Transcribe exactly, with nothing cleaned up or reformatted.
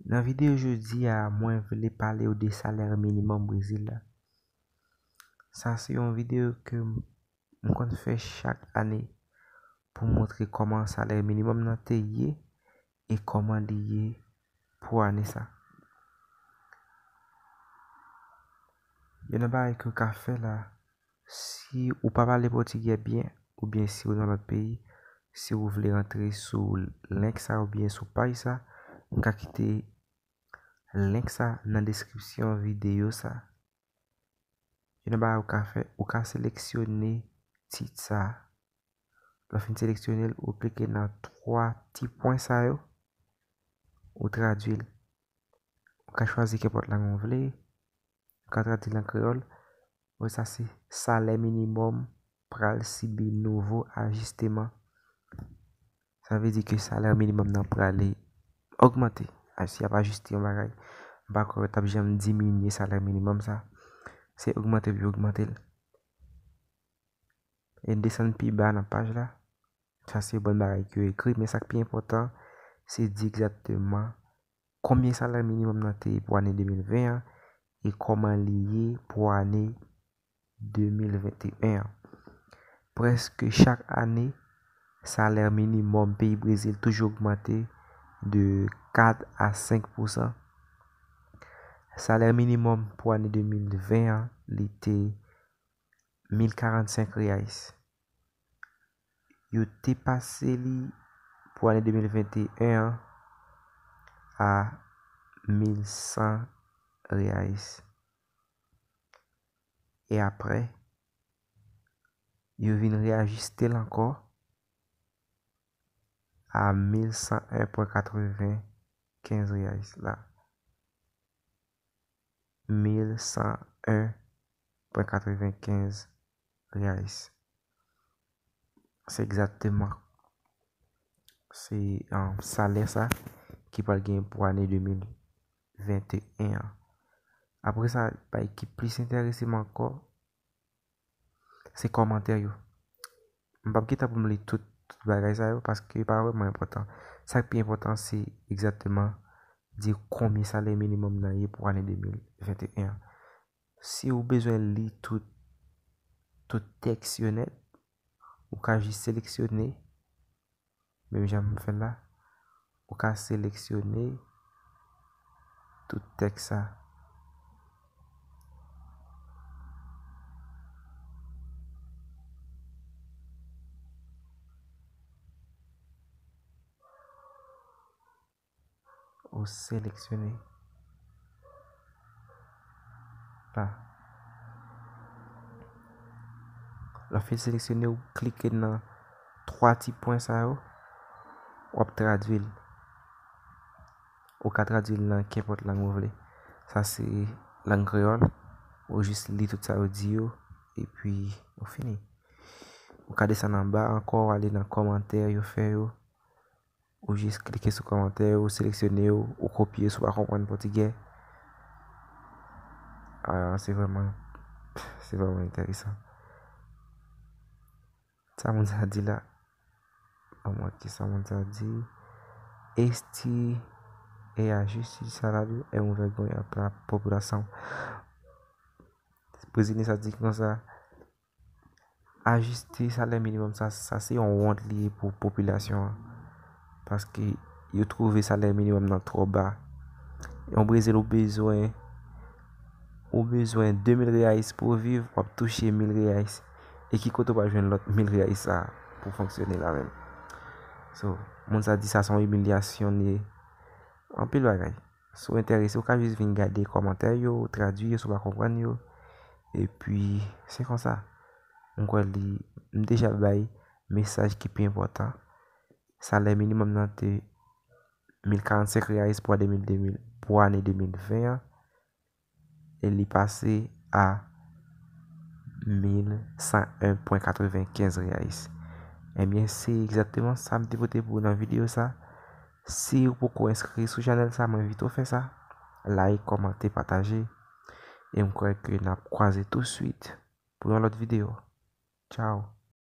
Nan videyo jodi a, mwen vle pale w de salè minimòm Brezil la. Sa se yon videyo ke m, m konn fè chak ane pou montre kòman salè minimòm nan te ye e kòman li ye pou ane sa. Youn nan bagay ke w ka fè la, si ou pa pale pòtigè byen, oubyen si w nan lòt peyi, si w vle rantre sou link sa oubyen sou paj sa, m ka kite link sa nan deskripsyon videyo sa. Youn nan bagay ou ka fè, ou ka seleksyone tit sa. Lè w fin seleksyone l, ou klike nan twa ti pwen sa yo, ou tradui l. Ou ka chwazi kenpòt lang ou vle, ou ka tradui l an kreyòl. Bon, sa se salè minimòm pral sibi nouvo ajisteman. Sa vle di ke salè minimòm nan prale ogmante. A, si y ap ajiste yon bagay, m pa kwè yo t ap janm diminye salè minimòm sa. Se ogmante pou yo ogmante l. E desann pi ba nan paj la. Sa se bon bagay ki yo ekri, men sa k pi enpòtan, se di egzakteman konbyen salè minimòm nan te ye pou ane de mil ven an e kòman li ye pou ane de mil venteyen an. Prèske chak ane, salè minimòm peyi Brezil toujou ogmante de kat a senk pousan. Salè minimòm pou ane de mil ven an, li te mil karannsenk reais. Yo te pase li pou ane de mil venteyen an a mil san reais. E apre, yo vin reyajiste l ankò a mil san en pwen katrevenkenz reais la. Mil san en pwen katrevenkenz reais. Se egzakteman, se, um, salè sa ki pral gen pou ane de mil venteyen an. Apre sa, bagay ki plis enterese m ankò, se kòmantè yo. M p ap gen tan pou m li tout, tout bagay sa yo, paske yo pa vrèman enpòtan. Sa k pi enpòtan, se egzakteman di konbyen salè minimòm nan ye pou ane de mil venteyen an. Si w bezwen li tout, tout tèks yo nèt, ou ka jis seleksyone, menm jan m fè l la, ou ka seleksyone tout tèks sa. Ou seleksyone la. Lè w fin seleksyone, ou klike nan twa ti pwen sa yo, w ap tradui l. Ou ka tradui l nan kenpòt lang ou vle. Sa se lang kreyòl. Ou jis li tout sa yo di yo, epi ou fini. Ou ka desann anba ankò, w ale nan kòmantè yo fè yo. Ou jis klike sou kòmantè yo, ou seleksyone yo, ou kopye yo si w pa konprann pòtigè. Ah, se vrèman, se vrèman enteresan. Sa moun sa di la? Ban m wè kisa moun sa di. Este é ajuste de salário é um vergonha para a população. Brezilyen sa di konsa, ajiste salè minimòm sa, sa se yon wont li ye pou popilasyon an. Paske yo twouve salè minimòm nan twò ba. Yon Brezil ou bezwen, ou bezwen de mil reais pou w viv, w ap touche mil reais. E ki kote w pral jwenn lòt mil reais sa pou fonksyone la menm? So, moun sa di sa se yon imilyasyon li ye. Anpil bagay. Si w enterese, ou ka jis vin gade kòmantè yo, tradui yo si w pa konprann yo. Epi, se konsa. M kwè li, m deja bay mesaj ki pi enpòtan. Salè minimòm nan te mil karannsenk reais pou ane de mil, de mil, pou ane de mil ven an. E li pase a mil san en pwen katrevenkenz reais. Ebyen, se egzakteman sa m te pote pou ou nan videyo sa. Si ou poko enskri sou chanèl sa, mwen envite w fè sa. Like, kòmante, pataje. E m kwè ke n ap kwaze touswit pou yon lòt videyo. Tchao.